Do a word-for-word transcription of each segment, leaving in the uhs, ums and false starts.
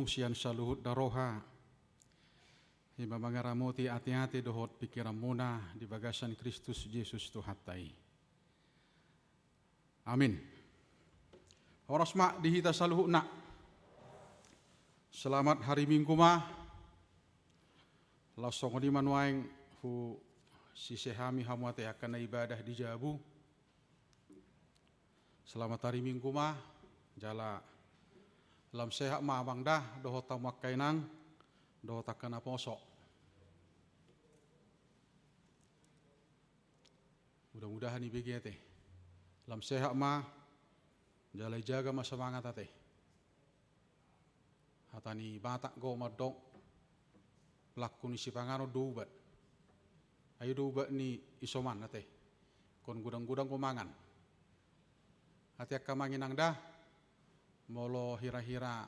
sian saluhut na roha, i ma mangaramoti ateate dohot pingkiranmuna di bagasan Kristus Jesus Tuhanta i. Amin. Horas ma di hita saluhutna. Selamat hari Minggu ma. Laos songon i ma nuaeng husise hami hamu ate angka na ibadah di jabu. Selamat hari Minggu ma, jala lam sehat ma amang da, dohot hamu angka inang, dohot angka na poso. Mudah-mudahan i bege ate. Lam sehat ma, jala ijaga ma semangat ate. Hata ni Batak do mandok, langku ni sipanganon do ubat. Ai do ubat ni isoman ate. Ingkon godang-godang do mangan. Ate angka amang inang da, molo hira-hira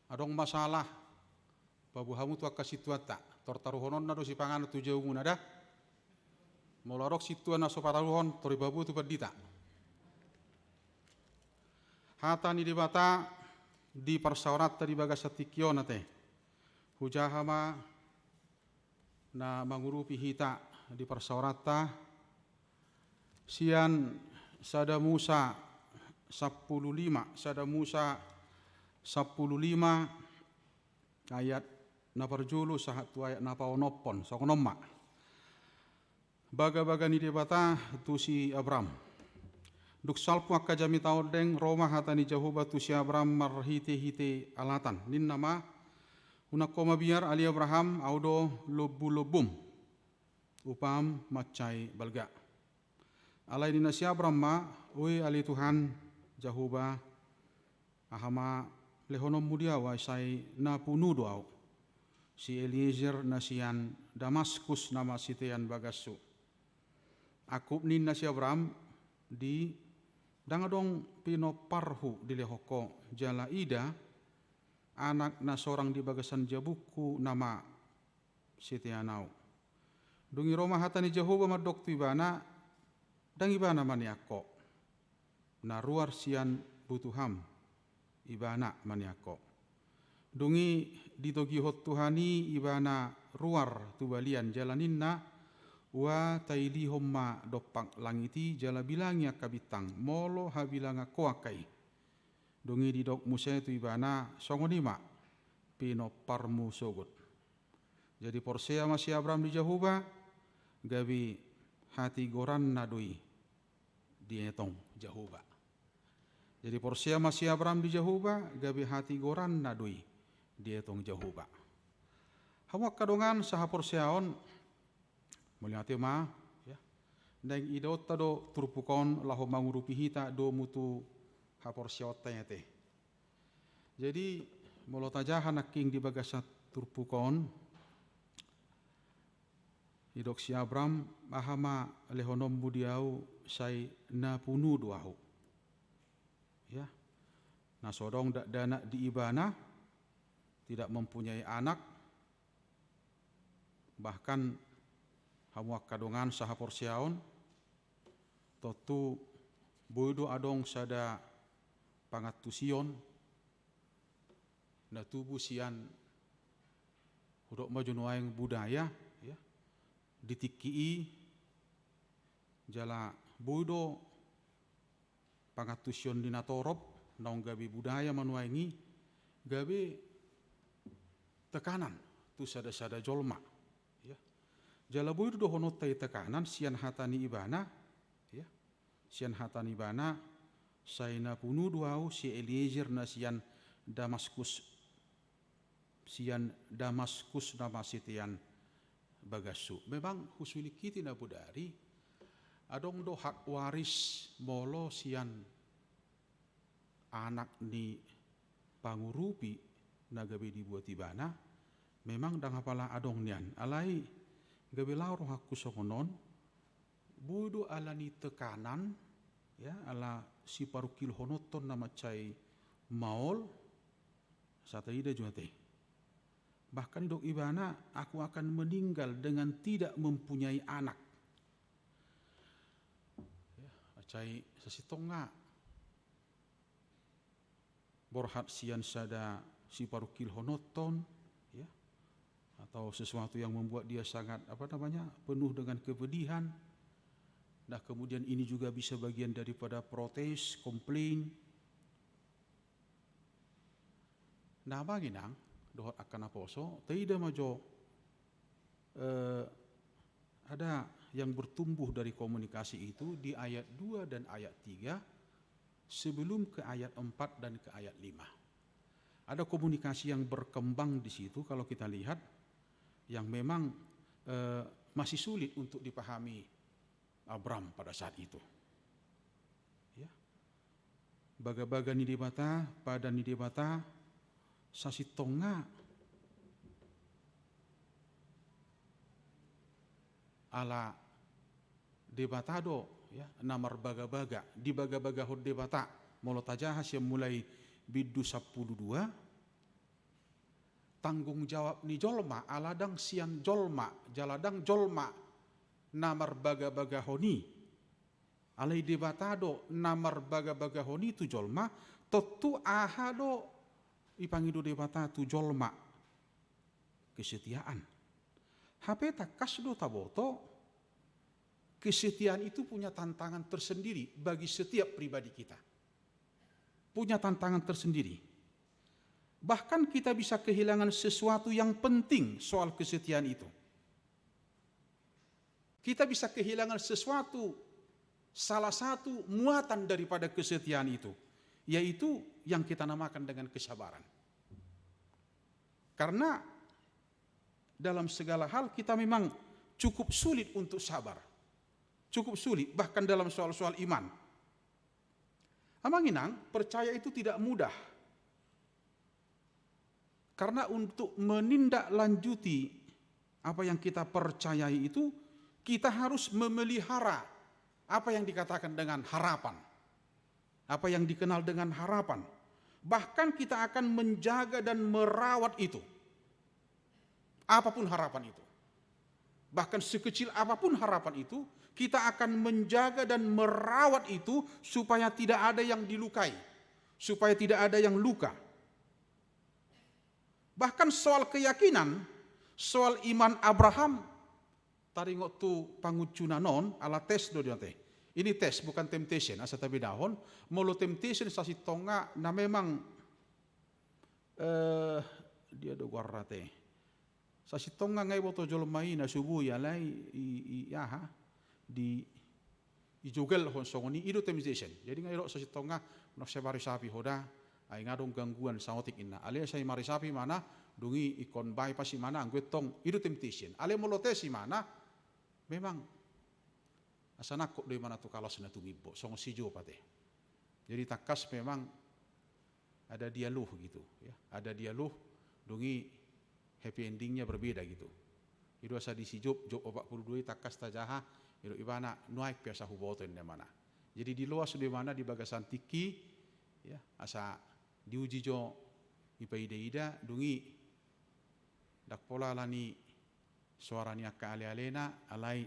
adong masalah, paboa hamu tu angka sintuanta, tor taruhononna do sipanganon tu jabumuna da. Molo adong sintua na so pataruhon, tor dipaboa tu pandita. Hata ni Debata di parsaoranta di bagasan tingki on ate. Hujaha ma na mangurupi hita di parsaoranta sian Sada Musa sampulu lima, Sada Musa sampulu lima ayat na parjolo sahat tu ayat na paonomhon, songon on ma. Bagabaga ni Debata tu si Abram. Dung salpu angka jamita ondeng, ro ma hata ni Jahowa tu si Abram marhitehite alatan. Ninna ma, unang ho mabiar ale Abraham, ahu do lombulombum. Upam mansai balga. Alai ninna si Abram ma, oi ale Tuhan Jahowa, aha ma lehononmu di ahu, ai sai na punu do ahu. Si Eliezer na sian Damaskus nama sitean bagashu. Angkup ninna si Abram, di ndang adong pinomparhu dilehon ho, jala ida, anak na sorang di bagasan jabungku nama sitean ahu. Dung i ro ma hata ni Jahowa mandok tu ibana, ndang ibana maniak ho. Na ruar sian butuham, ibana maniak ho. Dung i ditogihon Tuhan i ibana ruar tu balian jala ninna, ua tailihon ma dompak langit i jala bilangi angka bintang, molo habilangan ho angka i. Dung i didok muse tu ibana, songon i ma pinomparmu sogot. Jadi porsea ma si Abram di Jahowa, gabe hatigoranna do i dietong Jahowa. Jadi porsea ma si Abram di Jahowa, gabe hatigoranna do i dietong Jahowa. Hamu angka dongan sahaporseaon, mauliate ma, ya. Naeng idaonta do turpuk on laho mangurupi hita domu tu haporseaonta i ate. Jadi molo tajaha nangkin di bagasan turpuk on, didok si Abram, aha ma lehononmu di ahu, sai na punu do ahu. Ya. Na so adong dakdanak di ibana, tidak mempunyai anak, bahkan hamu angka dongan sahaporseaon, tontu boi do adong sada pangantusion na tubu sian, hudok ma jo nuaeng, budaya, ya, di tingki i, jala boi do pangantusion ni natorop, naung gabe budaya ma nuaeng i, gabe tekanan tu sada-sada jolma. Ya. Jala boi do dohononta i tekanan sian hata ni ibana, ya. Sian hata ni ibana, sai na punu do ahu, si Eliezer na sian Damaskus, sian Damaskus nama sitean bagashu. Memang husulingkiti na bodari, adong do hak waris molo sian anak ni pangurupi na gabe dibuat ibana, memang ndang apala adong nian. Alai gabe laho rohangku songon on, boi do ala ni tekanan, ya, ala siparungkilhononhon na mansai maol, sai taida jo ate. Bahkan didok ibana, aku akan meninggal dengan tidak mempunyai anak. Ya, sai sasintongna borhat sian sada siparungkilhononton, ya, atau sesuatu yang membuat dia sangat, apa namanya, penuh dengan kepedihan. Nah, kemudian ini juga bisa bagian daripada protes, komplain. Nah, amang inang dohot angka naposo, taida ma jo, eh, ada yang bertumbuh dari komunikasi itu di ayat dua dan ayat tiga, sebelum ke ayat empat dan ke ayat lima. Ada komunikasi yang berkembang di situ, kalau kita lihat, yang memang, eh, masih sulit untuk dipahami Abram pada saat itu. Ya. Bagabaga ni Debata, padan ni Debata, sasintongna ala Debata do, ya, na marbagabaga, dibagabagahon Debata. Molo tajaha sian Mulai bindu sampulu dua, tanggung jawab ni jolma, ala ndang sian jolma, jala ndang jolma na marbagabagahon i. Alai Debata do na marbagabagahon i tu jolma, tontu aha do ipangido Debata tu jolma? Kesetiaan. Hape tangkas do taboto, kesetiaan itu punya tantangan tersendiri bagi setiap pribadi kita. Punya tantangan tersendiri. Bahkan kita bisa kehilangan sesuatu yang penting soal kesetiaan itu. Kita bisa kehilangan sesuatu, salah satu muatan daripada kesetiaan itu, yaitu yang kita namakan dengan kesabaran. Karena dalam segala hal kita memang cukup sulit untuk sabar. Cukup sulit, bahkan dalam soal-soal iman. Amang inang, percaya itu tidak mudah. Karena untuk menindaklanjuti apa yang kita percayai itu, kita harus memelihara apa yang dikatakan dengan harapan. Apa yang dikenal dengan harapan. Bahkan kita akan menjaga dan merawat itu. Apapun harapan itu. Bahkan sekecil apapun harapan itu, kita akan menjaga dan merawat itu supaya tidak ada yang dilukai, supaya tidak ada yang luka. Bahkan soal keyakinan, soal iman Abraham, taringot tu pangunjunan on, ala tes do dia te. Ini tes, bukan temptation, asa tabedahon. Molo temptation sasintongna na memang, eh, dia do goarna te. Sasintongna nga iboto jolma i na so boi alai i, i, aha, di, dijogelhon songon i, i do temptation. Jadi nga idok sasintongna, na sai marisapi ho da, ai nga adong gangguan saotik inna. Alai sai marisapi imana, dung i ingkon bypass imana, anggo i tong, i do temptation. Alai molo tes imana, memang asa nangkok do imana tu kalas na tumimbo, songon si Job ate. Jadi tangkas memang ada dialog gitu, ya. Ada dialog, dung i happy endingnya berbeda gitu. I do asa di si Job, Job opat pulu dua i tangkas tajaha, i do ibana, nuaeng pe asa huboto inna imana. Jadi diloas do imana di bagasan tingki, ya, asa diuji jo ipaida-ida, dung i ndang pola ala ni soara ni angka ale-alena, alai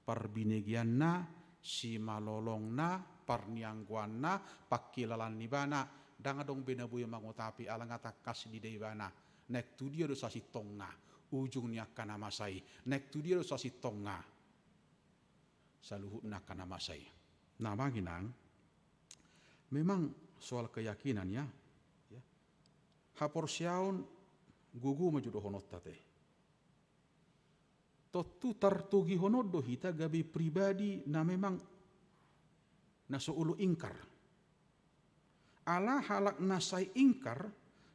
parbinegeanna, simalolongna, parnianggoanna, pangkilalaan ni ibana, ndang adong be na boi mangotapi ala nga tangkas diida ibana. Naeng tu dia do sasintongna, ujung ni angka na masa i? Naeng tu dia do sasintongna, saluhutna angka na masa i? Nah, amang inang, memang soal keyakinan ya, ya. Haporseaon gogo ma jo dohononta te. Tontu tartogihon on do hita gabe pribadi na memang na so olo ingkar. Ala halak na sai ingkar,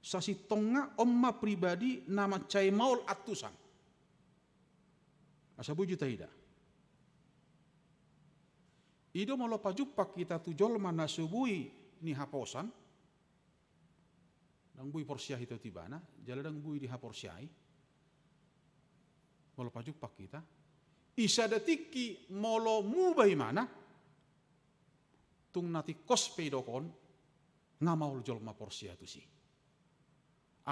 sasintongna on ma pribadi na mansai maol antusan. Asa boi jo taida. I do molo pajumpang hita tu jolma na so boi nihaposan, ndang boi porsea hita tu ibana, jala ndang boi dihaporseai. Molo pajumpang hita, i sada tingki molo muba imana, tung na tingkos pe idok on, nga maol jolma porsea tusi.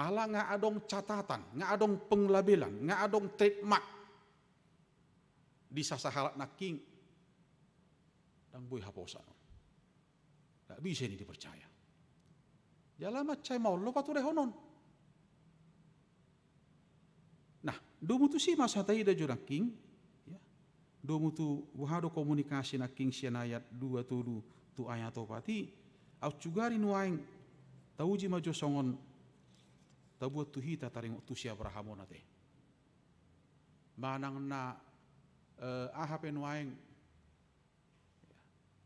Ala nga adong catatan, nga adong penglabelan, nga adong trademark di sasahalak nangkin, ndang boi haposan on. Ndang bisa i dipercaya. Jala mansai maol do paturehon on. Domu tusi ma sa taida jo nangkin, ya. Domu tu boha do komunikasi nangkin sian ayat dua tolu tu ayat opat i, au sugari nuaeng tauji ma jo songon tabuat tu hita taringot tu si Abraham on ate. Manang na, eh, aha pe nuaeng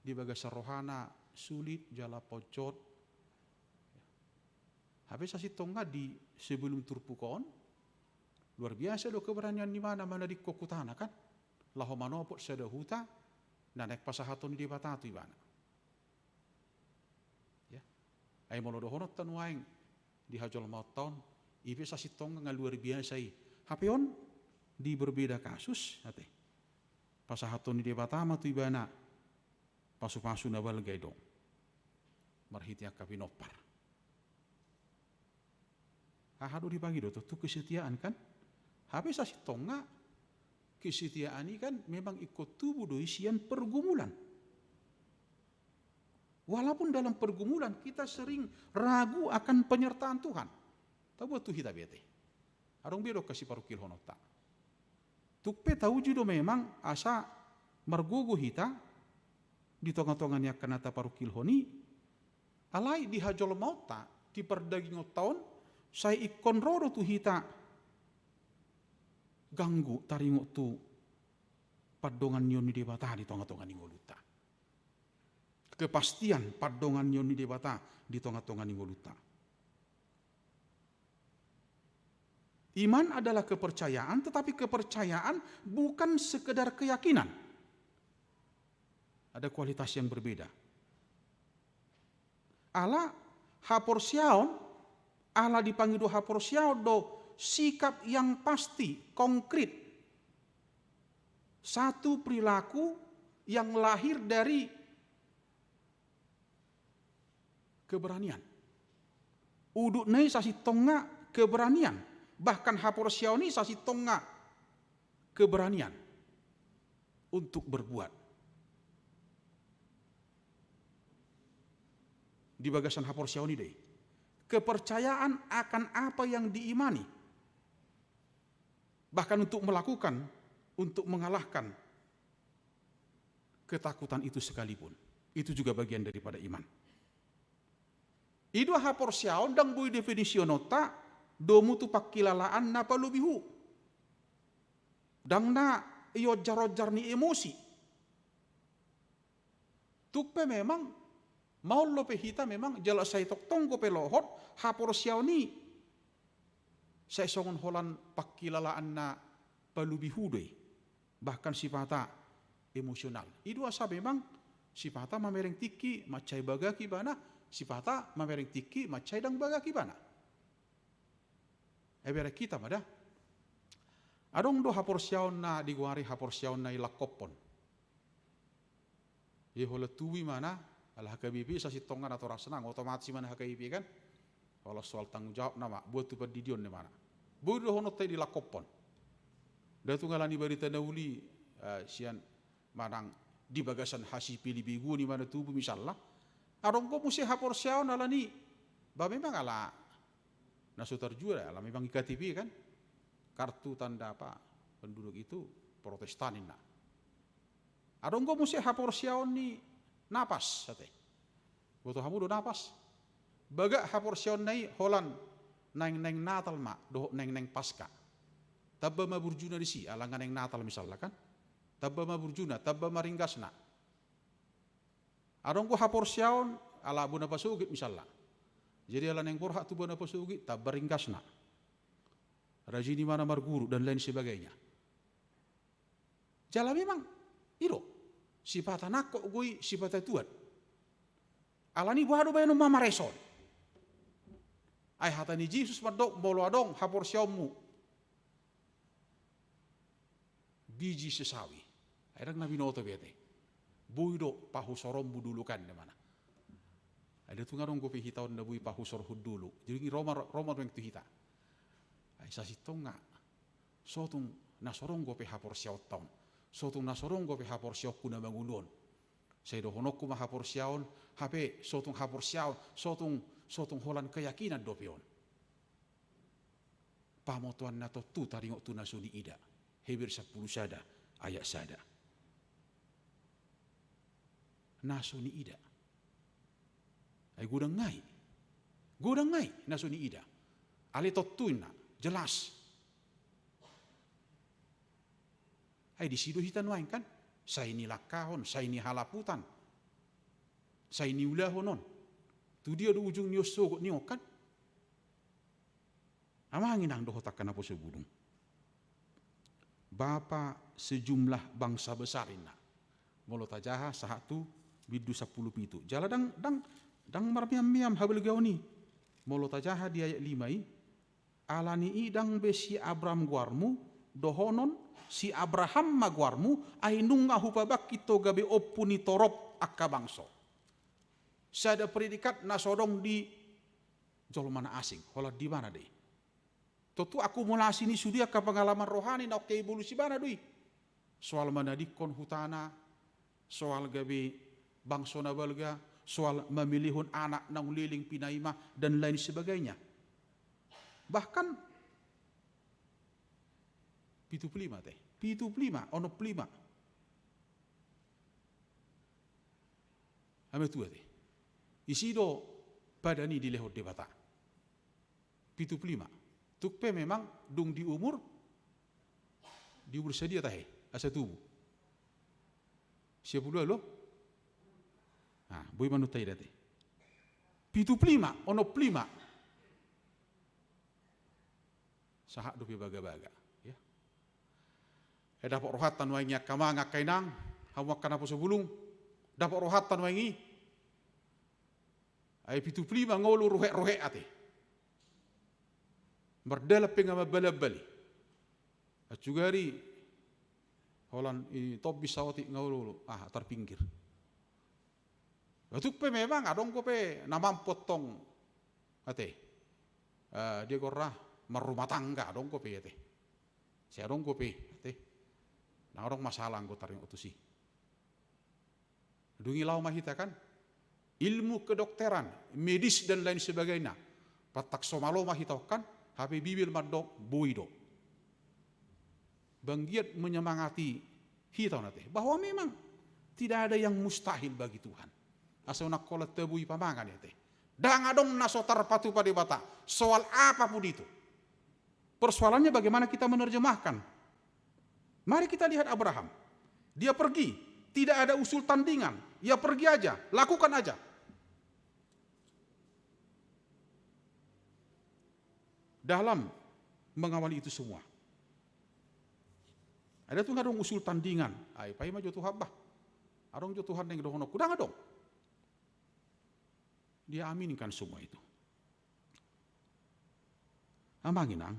di bagasan rohana sulit jala pojot. Hape sasintongna di sebelum turpuk on, luar biasa do keberanian ni ibana manadingkon hutana kan, laho manopot sada huta na naeng pasahaton ni Debata tu ibana. Ya. Ai molo dohononta nuaeng di hajolmaonta on, i pe sasintongna nga luar biasa i. Hape on di berbeda kasus, ate. Pasahaton ni Debata ma tu ibana pasupasu na balga i do. Marhite angka pinompar. Aha do dipangido tontu kesetiaan kan? Hape sasintongna kesetiaan i kan memang ingkon tubu do i sian pergumulan. Walaupun dalam pergumulan kita sering ragu akan penyertaan Tuhan. Tabuat tu hita be ate. Adong be do angka siparungkilhononta. Tung pe tauji do memang asa margogo hita di tongatonga ni angka na taparungkilhon i, alai di hajolmaonta, di pardagingonta on, sai ingkon ro do tu hita ganggu taringot tu pandonganion ni Debata di tongatonga ni ngolunta. Kepastian pandonganion ni Debata di tongatonga ni ngolunta. Iman adalah kepercayaan, tetapi kepercayaan bukan sekedar keyakinan. Ada kualitas yang berbeda. Ala haporseaon, ala dipangido haporseaon do sikap yang pasti, konkret. Satu perilaku yang lahir dari keberanian. Udutna i sasintongna keberanian. Bahkan haporseaon i sasintongna keberanian untuk berbuat. Di bagasan haporseaon i do i. Kepercayaan akan apa yang diimani. Bahkan untuk melakukan, untuk mengalahkan ketakutan itu sekalipun. Itu juga bagian daripada iman. I do haporseaon ndang boi definisiononta domu tu pangkilalaan na palobihu. Ndang na ionjaronjar ni emosi. Tung pe memang, maol dope hita memang jala sai tongtong dope lohot haporseaon i. Sai songon holan pangkilalaan na palobihu do i. Bahkan sipata emosional. I do asa memang sipata mamereng tingki mansai bagak ibana, sipata mamereng tingki mansai ndang bagak ibana. Ai bereng hita ma da. Adong do haporseaon na digoari haporseaon na ilangkophon. Ia holan tubu ibana, ala H K B P sasintongna natorasna, nga otomatis ibana H K B P kan. Holan soal tanggung jawab nama, buat tu pandidion ni ibana. Boi dohononta i dilangkophon. Nda tung ala ni barita na uli, eh, sian manang di bagasan hasipelibegu ni ibana tubu misalna. Adong do muse haporseaon ala ni, ba memang ala na so tarjual, ala memang I K T P kan. Kartu tanda apa, penduduk itu Protestan inna. Adong do muse haporseaon ni napas, ate. Boto hamu do napas? Bagak haporseaonna i holan naeng-naeng Natal ma, dohot naeng-naeng Paska. Tamba ma burjuna disi, ala nga naeng Natal misalna kan. Tamba ma burjuna, tamba ma ringgasna. Adong do haporseaon, ala bona pasogit misalna. Jadi ala naeng borhat tu bona pasogit, tamba ringgasna. Rajin ibana marguru, dan lain sebagainya. Jala memang, i do, sipata nangkok do i, sipata tuat. Ala ni boha do baenon mamareso on. Ai hata ni Jesus mandok molo adong haporseaonmu biji sesawi. Ai ndang na binoto be ate. Boi do pahusoronmu dulu kan, ninna ibana. Ai nda tung adong dope hita on na boi pahusorhon dulu. Jadi ro ma, ro ma nuaeng tu hita. Ai sasintongna. So tung na so adong dope haporseaonta on. So tung na so adong dope haporseaonku na mangolu on. Sai dohononku ma haporseaon, hape so tung haporseaon, so tung, so tung holan keyakinan dope on. Pamotoan na tontu taringot tu na so niida. Heber sampulu sada ayat sada. Na so niida. Ai godang nai. Godang nai na so niida. Alai tontu inna, jelas. Ai disi do hita nuaeng kan? Sai nilangkahon, sai nihalaputan, sai niulahon on. Tu dia do ujung ni on sogot ni on kan? Amang inang dohot angka naposo bulung. Bapa sejumlah bangsa besar inna. Molo tajaha sahat tu bindu sampulu pitu. Jala ndang, ndang, ndang marmiam-miam habalgaon i. Molo tajaha di ayat lima i, alani i ndang be si Abram goarmu, dohonon si Abraham ma goarmu, ai nunga hupabangkit ho gabe ompu ni torop angka bangso. Sada predikat na so adong di jolma na asing, holan di mana do i? Tontu akumulasi ni sude angka pengalaman rohani na ongkai bolus ibana do i. Soal manadingkon hutana, soal gabe bangso na balga, soal mamilihon anak naung leleng pinaima, dan lain sebagainya. Bahkan pitu pulu lima te, pitu pulu lima, onom pulu lima. Ai matua te. Isi do padan i dilehon Debata. Pitu pulu lima. Tung pe memang dung di umur, di umur sadia tahe, asa tubu? Sia pulu ualu? Nah, boi ma nu taida te. Pitu pulu lima, onom pulu lima. Sahat dope bagabaga. Ya. Eh, dapot rohanta nuaeng i angka amang, angka inang, hamu angka naposo bulung. Dapot rohanta nuaeng i. Ai pitu pulu lima ngolu ruhek-ruhek ate. Mardalan pe nga mambal-ambal i. Atsugari holan i tombis saotik nga olo-olo. Ah, tarpinggir. Tung pe memang adong dope na mampu tong ate. Eh, dia gorra marrumah tangga adong dope ate. Sai adong dope ate. Ndang adong masalah anggo taringot tusi. Dung i laho ma hita kan, ilmu kedokteran, medis dan lain sebagainya. Pattak so malo ma hita on kan, hape Bibel mandok boi do. Banggiat menyemangati hita on ate, bahwa memang tidak ada yang mustahil bagi Tuhan. Asa unang holan taboi pamangan i ate. Ndang adong na so tarpatupa Debata, soal apapun itu. Persoalannya bagaimana kita menerjemahkan. Mari kita lihat Abraham. Dia pergi, tidak ada usul tandingan. Ia pergi aja, lakukan aja. Dalam mengawali itu semua. Ai ndang tung adong usul tandingan. Ai paima jo Tuhan bah. Adong jo Tuhan naeng dohononku, ndang adong. Dia aminkan semua itu. Amang inang,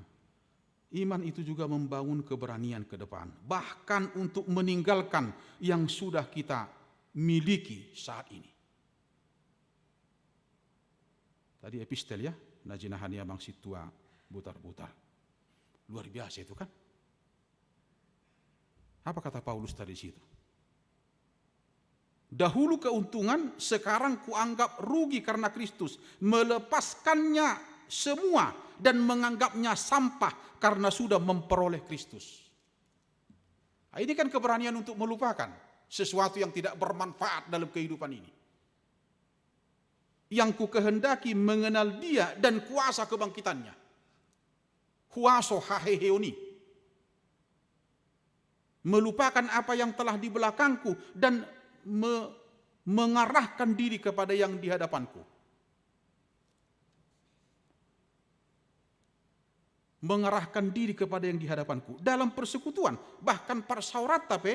iman itu juga membangun keberanian ke depan, bahkan untuk meninggalkan yang sudah kita miliki saat ini. Tadi epistel ya, na jinaha ni amang sintua Butarbutar. Luar biasa itu kan? Apa kata Paulus tadi di situ? Dahulu keuntungan, sekarang kuanggap rugi karena Kristus. Melepaskannya semua dan menganggapnya sampah karena sudah memperoleh Kristus. Nah, ini kan keberanian untuk melupakan sesuatu yang tidak bermanfaat dalam kehidupan ini. Yang kukehendaki mengenal Dia dan kuasa kebangkitannya. Huaso haheheon i. Melupakan apa yang telah di belakangku dan me-, mengarahkan diri kepada yang di hadapanku. Mengarahkan diri kepada yang di hadapanku. Dalam persekutuan, bahkan parsaoranta pe,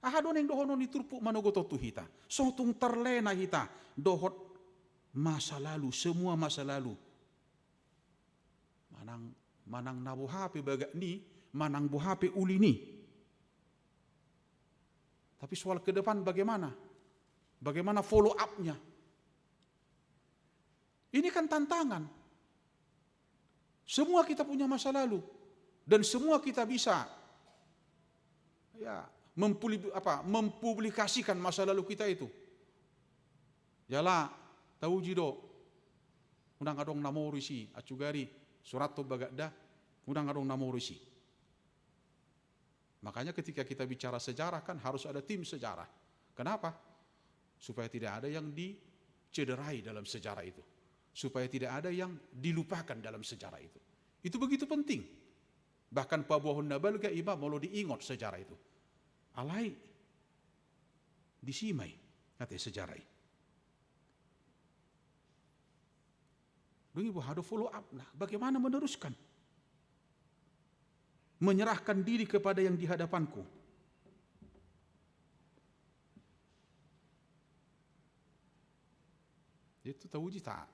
aha do naeng dohonon ni turpuk manogot on tu hita? So tung terlena hita dohot masa lalu, semua masa lalu. Manang, manang na boha pe bagak ni, manang boha pe uli ni. Tapi soal ke depan bagaimana? Bagaimana follow up-nya? Ini kan tantangan. Semua kita punya masa lalu. Dan semua kita bisa, ya, mempuli-, apa, mempublikasikan masa lalu kita itu. Jala, tauji do, unang adong na moru disi, atsugari Surathon bagak da, unang adong na moru disi. Makanya ketika kita bicara sejarah kan harus ada tim sejarah. Kenapa? Supaya tidak ada yang dicederai dalam sejarah itu. Supaya tidak ada yang dilupakan dalam sejarah itu. Itu begitu penting. Bahkan paboahon na balga ima molo diingot sejarah itu. Alai disi ma i, ate, sejarah i. Dung i boha do follow up-na, bagaimana meneruskan? Menyerahkan diri kepada yang di hadapanku. Itu tauji ta.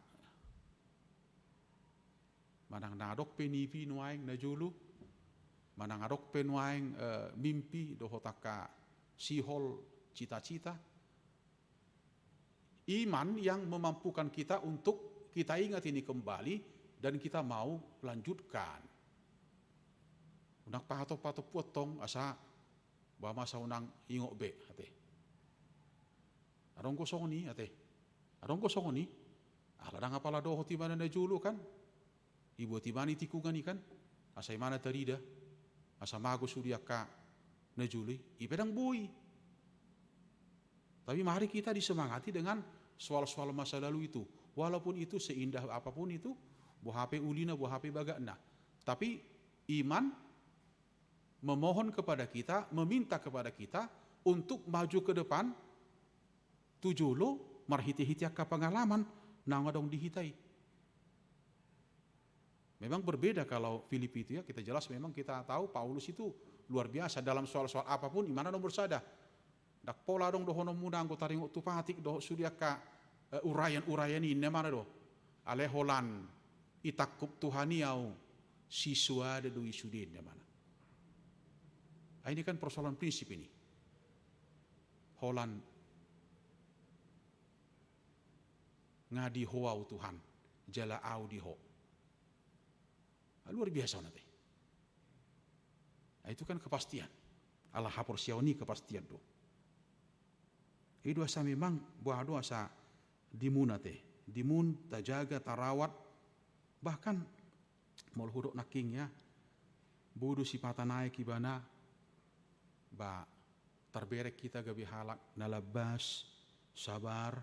Manang na adong pe nipi nuaeng na jolo, manang adong pe nuaeng, eh, mimpi dohot angka sihol, cita-cita. Iman yang memampukan kita untuk kita ingat ini kembali dan kita mau lanjutkan. Unang pahatop-hatop puat tong asa boha ma asa unang ingot be, ate. Adong do songon i, ate. Adong do songon i. Ala ndang apala dohot ibana na jolo kan. Dibuat ibana i tikungan i kan. Asa ibana tarida. Asa mago sude angka na jolo i. I pe ndang boi. Tapi mari kita disemangati dengan soal-soal masa lalu itu. Walaupun itu seindah apapun itu, boha pe ulina, boha pe bagakna. Tapi iman memohon kepada kita, meminta kepada kita untuk maju ke depan, tu jolo, marhite-hite angka pengalaman naung adong di hita i. Memang berbeda kalau Filipi itu ya, kita jelas memang kita tahu Paulus itu luar biasa dalam soal-soal apapun, imanna nomor sada. Ndang pola adong dohononmuna anggo taringot tu patik dohot sude angka, eh, uraian-uraian i, ninna ibana do. Alai holan ditangkup Tuhan i ahu, sisoada do i sude, ninna ibana. Ah, ini kan persoalan prinsip ini. Holan nga di Ho ahu Tuhan, jala ahu di Ho. Ah, luar biasa on, ate. Ah, itu kan kepastian. Ala haporseaon i kepastian do. I do asa memang boha do asa dimun, ate. Dimun, tajaga, tarawat. Bahkan molo hudok nangkin ya, boi do sipata naek ibana, ba tarbereng hita gabe halak na lambas, sabar.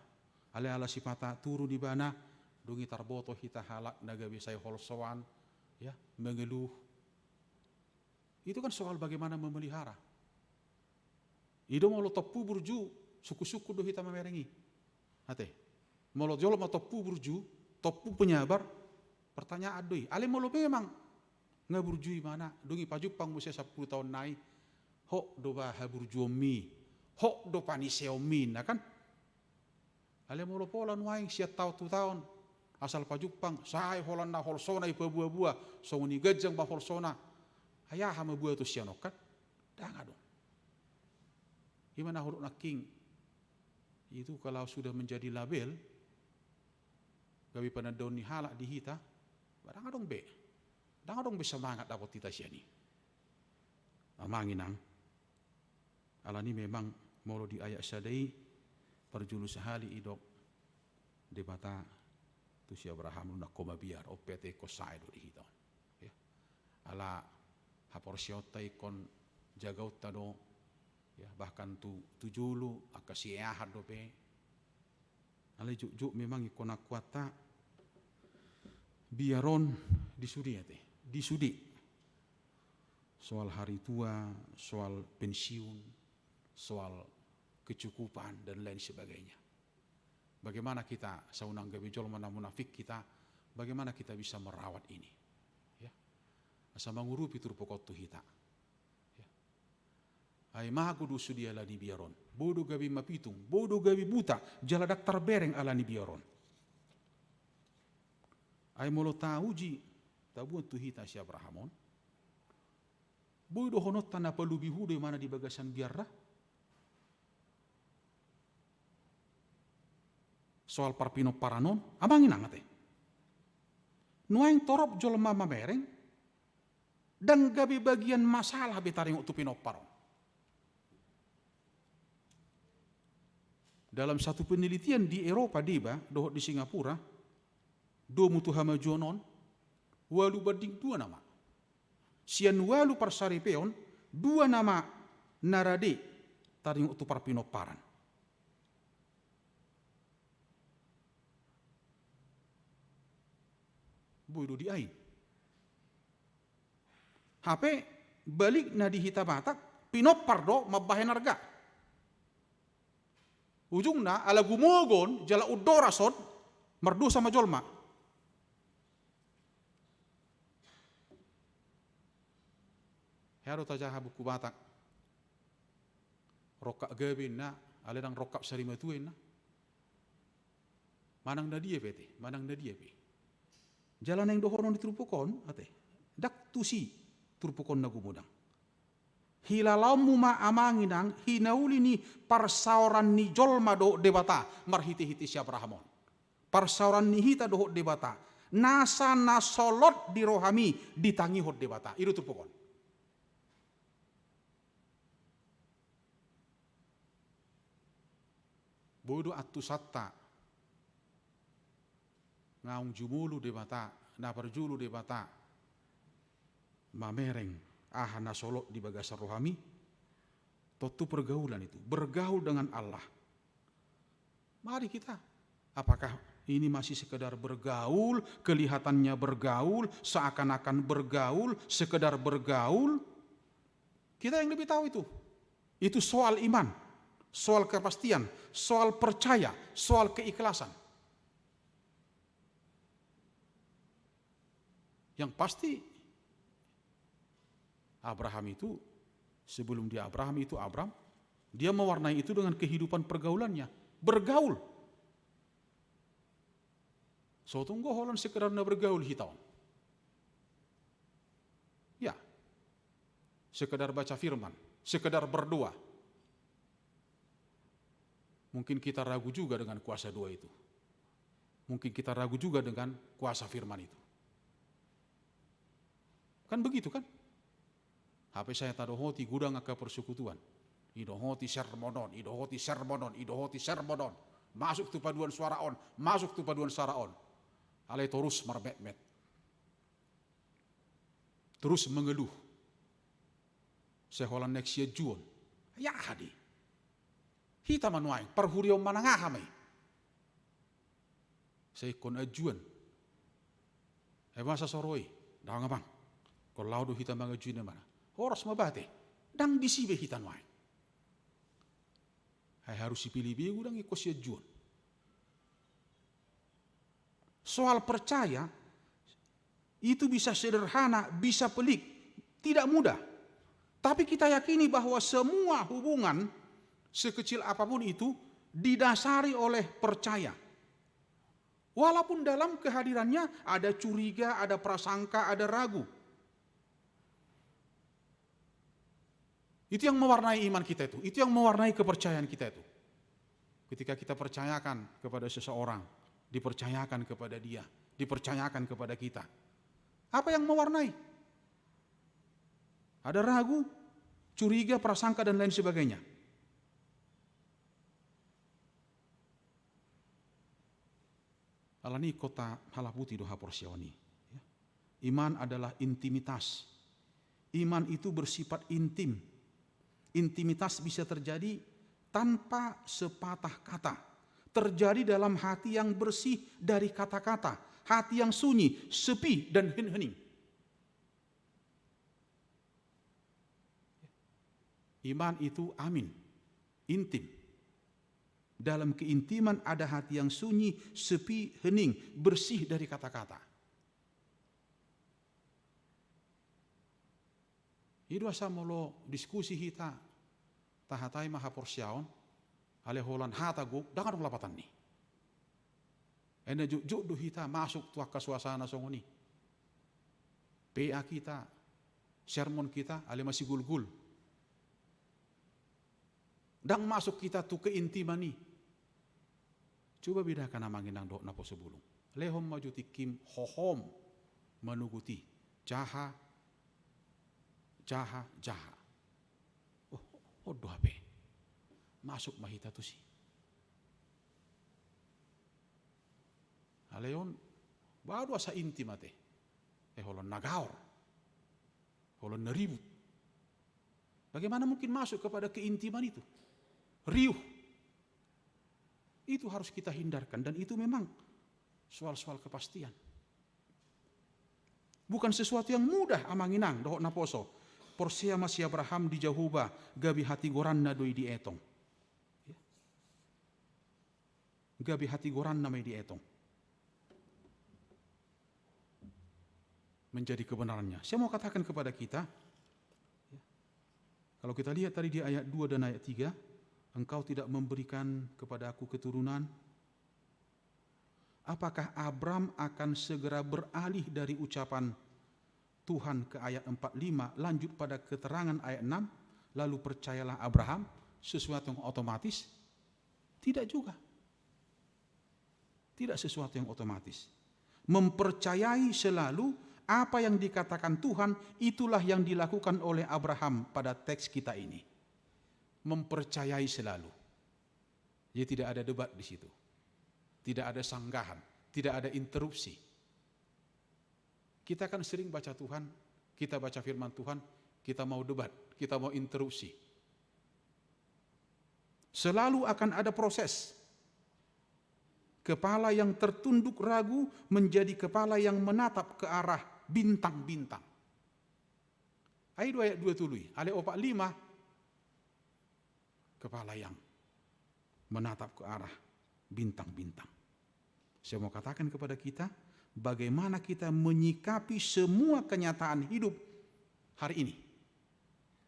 Alai ala sipata turun ibana, dung i tarboto hita halak na gabe sai holsoan, ya, mengeluh. Itu kan soal bagaimana memelihara. I do molo tompu burju, sungkun-sungkun do hita mamereng i. Ate. Molo jolma tompu burju, tompu penyabar, pertanyaan do i. Alai molo memang nga burju ibana, dung i pajumpang muse sampulu taon nai, hot do ba haburjuonmi, hot do paniseonmi, ninna kan? Alai molo pola nuaeng sian taon tu taon, asal pajumpang, sai holan na holsona i paboa-boa, songon i ganjang ma holsona. Ai aha ma buaton sian on kan? Ndang adong. I ma na hudok nangkin, itu kalau sudah menjadi label, gabe panandaon ni halak di hita, ba ndang adong be. Ndang adong be semangat dapot hita sian i. Amang inang. Alani memang molo di ayat sada i, parjolo sahali idok Debata tu si Abraham, unang ho mabiar, on pe ate ingkon sae do di hita on. Ya. Ala haporseaonta ingkon jagaonta do, ya, bahkan tu, tu jolo, angka sieahan dope. Alai jotjot memang ingkon angkuanta biar on di sude ate, di sude. Soal hari tua, soal pensiun, soal kecukupan, dan lain sebagainya. Bagaimana kita, asa unang gabe jolma na munafik kita, bagaimana kita bisa merawat ini? Ya. Asa mangurupi turpuk on tu hita. Ya. Ai mago do sude ala ni biar on. Boi do gabe mapitung, boi do gabe buta, jala ndang tarbereng ala ni biar on. Ai molo tauji, taboan tu hita si Abraham on, boi dohononta na palubihu do imana di bagasan biarna. Soal parpinomparan on, amang inang ate. Nuaeng torop jolma mamereng, ndang gabe bagian masalah be taringot tu pinompar on. Dalam satu penelitian di Eropa deba, dohot di Singapura, domu tu hamajuon on, Ualu banding dua nama. Sian ualu parsaripeon, dua nama na rade taringot tu parpinomparan. Boi do di ain. Hape balikna di hita Batak, pinompar do mambahen arga. Ujungna ala gumogon jala undoras on, mardosa ma jolma. Hea do tajaha buku Batak. Rongkap gabe inna, alai ndang rongkap sarimatua inna. Manang na dia pe ate, manang na dia pe. Jala naeng dohonon di turpuk on ate, ndang tusi turpuk on na gumodang. Hilalaonmu ma amang inang hinauli ni parsaoran ni jolma dohot Debata marhitehite si Abraham on. Parsaoran ni hita dohot Debata, nasa na solot di rohami ditangihon Debata. I do turpuk on. Boi do antusanta naung jumolo Debata, na parjolo Debata, mamereng aha na solot di bagasan rohami. Tontu pergaulan itu, bergaul dengan Allah. Mari kita, apakah ini masih sekedar bergaul, kelihatannya bergaul, seakan-akan bergaul, sekedar bergaul? Kita yang lebih tahu itu. Itu soal iman, soal kepastian, soal percaya, soal keikhlasan. Yang pasti, Abraham itu, sebelum dia Abraham, itu Abram, dia mewarnai itu dengan kehidupan pergaulannya. Bergaul. So tung do holan sekedar na bergaul hita on. Ya. Sekedar baca firman, sekedar berdoa. Mungkin kita ragu juga dengan kuasa doa itu. Mungkin kita ragu juga dengan kuasa firman itu. Kan begitu kan? Hape sai tadohoti godang angka persekutuan. Idohoti sermon on, idohoti sermon on, idohoti sermon on. Masuk tu paduan suara on, masuk tu paduan suara on. Alai torus marmetmet. Torus mengeluh. Sai holan naeng sianjuon. Ai aha do i? Hita ma nuaeng, parhuriaon manang aha ma i? Sai ingkon anjuan. Ai boasa so ro i? Daong amang. Ingkon laho do hita manganjui na mana. Horas ma ba ate. Ndang disi be hita nuaeng. Ai harus sipilih be godang ingkon sianjuon. Soal percaya, itu bisa sederhana, bisa pelik, tidak mudah. Tapi kita yakini bahwa semua hubungan, sekecil apapun itu, didasari oleh percaya. Walaupun dalam kehadirannya ada curiga, ada prasangka, ada ragu. Itu yang mewarnai iman kita itu, itu yang mewarnai kepercayaan kita itu. Ketika kita percayakan kepada seseorang, dipercayakan kepada dia, dipercayakan kepada kita. Apa yang mewarnai? Ada ragu, curiga, prasangka, dan lain sebagainya. Alani ingkon tahalaputi do haporseaon i. Ya. Iman adalah intimitas. Iman itu bersifat intim. Intimitas bisa terjadi tanpa sepatah kata. Terjadi dalam hati yang bersih dari kata-kata, hati yang sunyi, sepi, dan hen-, hening. Iman itu amin, intim. Dalam keintiman ada hati yang sunyi, sepi, hening, bersih dari kata-kata. I do asa molo diskusi hita, tahatai ma haporseaon, alai holan hata gok, ndang adong lapatanna i. Ai na jotjot do hita masuk tu angka suasana songon i. P A kita, sermon kita, alai masigulgul. Ndang masuk hita tu keintiman i. Coba bedakan amang inang dohot naposo bulung. Lehon ma jo tingkim hohom manogot i. Jaha, jaha, jaha. Oh, on do hape. Masuk ma hita tusi. Alai on, baru asa intim ate. Eh, holan na gaor. Holan na ribut. Bagaimana mungkin masuk kepada keintiman itu? Riuh. Itu harus kita hindarkan, dan itu memang soal-soal kepastian. Bukan sesuatu yang mudah, amang inang dohot naposo. Porsea ma si Abraham di Jahowa, gabe hatigoranna do i dietong. Ya. Gabe hatigoranna ma i dietong menjadi kebenarannya. Saya mau katakan kepada kita, ya, kalau kita lihat tadi di ayat dua dan ayat tiga, "Engkau tidak memberikan kepadaku keturunan, apakah Abram akan segera beralih dari ucapan Tuhan ke ayat empat lima, lanjut pada keterangan ayat enam, lalu percayalah Abraham, sesuatu yang otomatis?" Tidak juga. Tidak sesuatu yang otomatis. Mempercayai selalu apa yang dikatakan Tuhan, itulah yang dilakukan oleh Abraham pada teks kita ini. Mempercayai selalu. Jadi tidak ada debat di situ. Tidak ada sanggahan, tidak ada interupsi. Kita kan sering baca Tuhan, kita baca firman Tuhan, kita mau debat, kita mau interupsi. Selalu akan ada proses. Kepala yang tertunduk ragu menjadi kepala yang menatap ke arah bintang-bintang. Ai dua ayat dua tolu i, alai opat lima, kepala yang menatap ke arah bintang-bintang. Saya mau katakan kepada kita, bagaimana kita menyikapi semua kenyataan hidup hari ini.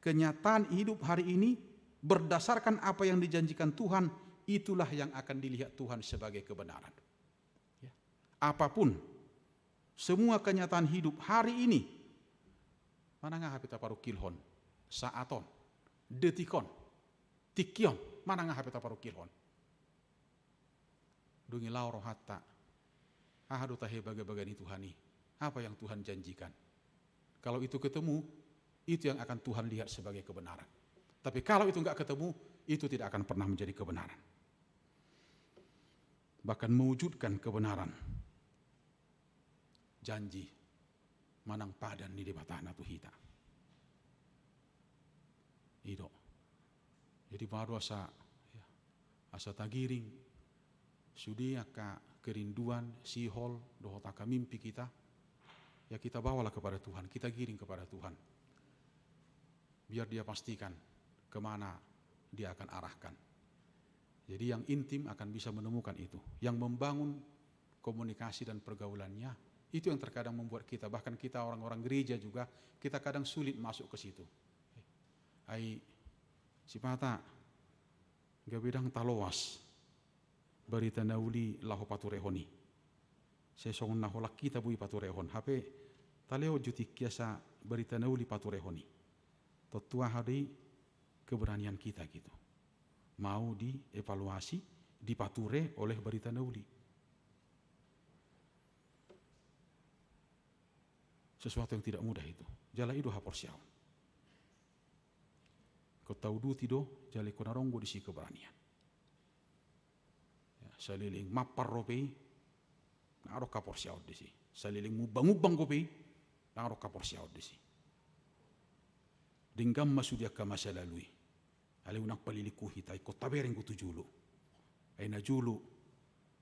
Kenyataan hidup hari ini berdasarkan apa yang dijanjikan Tuhan, itulah yang akan dilihat Tuhan sebagai kebenaran. Ya. Apapun, semua kenyataan hidup hari ini, manang aha pe taparungkilhon, saat on, detik on, tingki on, manang aha pe taparungkilhon. Dung i laho rohanta, aha do tahe bagabaga ni Tuhan i? Apa yang Tuhan janjikan? Kalau itu ketemu, itu yang akan Tuhan lihat sebagai kebenaran. Tapi kalau itu nggak ketemu, itu tidak akan pernah menjadi kebenaran. Bahkan mewujudkan kebenaran janji manang padan ni Debata na tu hita. I do. Jadi, baru asa, ya, asa tagiring sude angka kerinduan, sihol, dohot angka mimpi kita, ya, kita bawalah kepada Tuhan, kita giring kepada Tuhan. Biar Dia pastikan kemana Dia akan arahkan. Jadi, yang intim akan bisa menemukan itu. Yang membangun komunikasi dan pergaulannya, itu yang terkadang membuat kita, bahkan kita orang-orang gereja juga, kita kadang sulit masuk ke situ. Ai, sipata, gabe ndang taloas barita na uli laho paturehon i. Sai songon na holan hita boi paturehon, hape talehon jo tingki asa barita na uli paturehon i. Tontu aha do i? Keberanian kita gitu. Mau dievaluasi, dipature oleh barita na uli. Sesuatu yang tidak mudah itu. Jala i do haporseaon. Ingkon tauduti do, jala ingkon adong do disi keberanian. Ya, saleleng mampar dope i, ndang adong haporseaon disi. Saleleng mumbang-umbang dope i, ndang adong haporseaon disi. Denggan ma sude angka masa lalu i. Alai unang paliliku hita, ingkon tabereng do tu jolo. Ai na jolo,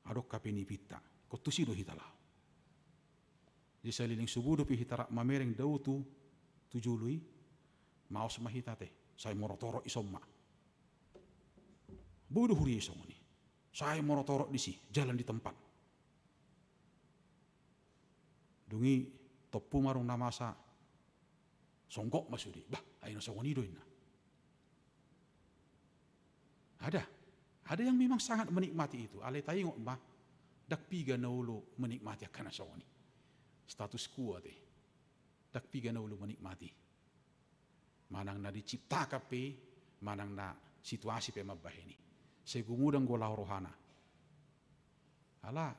adong hape nipinta, ingkon tusi do hita laho. Jadi saleleng sobu dope hita rap mamereng dao tu, tu jolo i, maos ma hita ate, sai morotorot i son ma. Boi do huria i songon i. Sai morotorot disi, jalan di tempat. Dung i tompu ma adong na masa, songgop ma sude. Bah, ai na songon i do inna. Ada, ada yang memang sangat menikmati itu. Alai taingot ma, ndang piga na olo menikmati angka na songon i. Status quo ate. Ndang piga na olo menikmati. Manang na diciptakan pe, manang na situasi pe mambahen i. Sai gumodang do laho rohana. Ala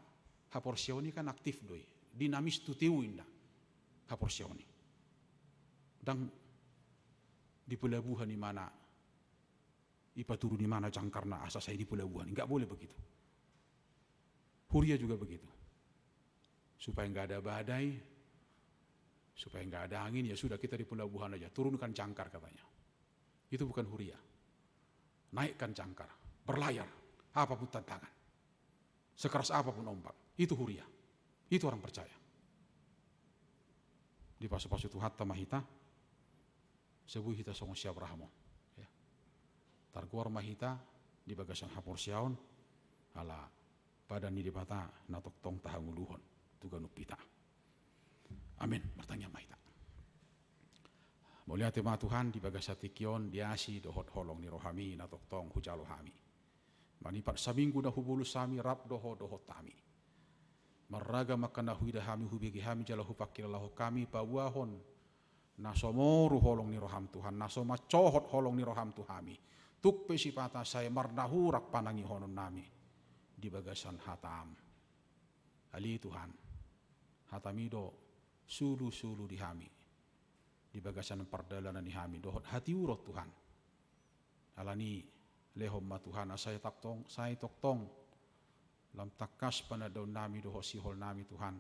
haporseaon i kan aktif do i, dinamis tu teu inna haporseaon i. Ndang di pelabuhan imana, ipaturun imana jangkarna asa sai di pelabuhan i, nggak boleh begitu. Huria juga begitu. Supaya nggak ada badai, Supaya nggak ada angin, ya sudah, kita di pelabuhan aja, turunkan jangkar, katanya. Itu bukan huria. Naikkan jangkar, berlayar, apapun tantangan. Sekeras apapun ombak, itu huria. Itu orang percaya. Dipasupasu Tuhanta ma hita, sebui hita songon si Abraham on. Ya. Targoar ma hita di bagasan haporseaon, ala padan ni Debata na tongtong tahangoluhon tu ganup hita. Amin. Martangiang ma hita. Mauliate ma Tuhan di bagasan tingki on, di asi dohot holong ni rohami na tongtong hujalo hami. Manipat saminggu na hubolus hami, rap do Ho dohot hami. Marragam angka na huida hami, hubege hami jala hupangkilalahon hami, paboahon na so moru holong ni roham Tuhan, na so mansohot holong ni roham tu hami. Tung pe sipata sai marnahurak panangihononnami di bagasan hatam. Ale Tuhan, hatami do sulusulu di hami di bagasan pardalanan ni hami dohot hatiuron Tuhan. Alani lehon ma Tuhan, asa sai tongtong, sai tongtong lam tangkas panandaonnami dohot siholnami Tuhan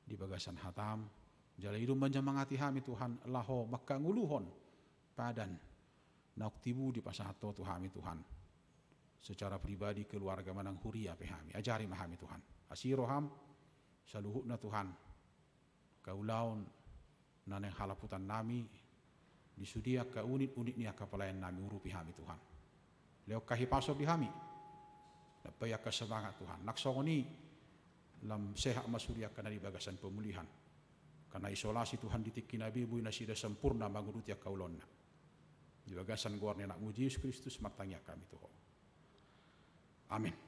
di bagasan hatam. Jala i do manjamangati hami Tuhan laho manghangoluhon padan naung tibu dipasahat Ho tu hami Tuhan. Secara pribadi, keluarga manang huria pe hami. Ajari ma hami Tuhan. Asi roham, saluhutna Tuhan. Kaulaon na naeng halaputannami, di sude angka unit-unit ni angka pelayanannami urupi hami Tuhan. Lehon hahipason di hami. Nampai angka semangat Tuhan. Nang songon i lam sehat ma sude angka na di bagasan pemulihan. Angka na isolasi Tuhan di tingki na be boi nasida sempurna manguduti angka ulaonna. Di bagasan goar ni Anakmu Jesus Kristus martangiang hami tu Ho. Amin.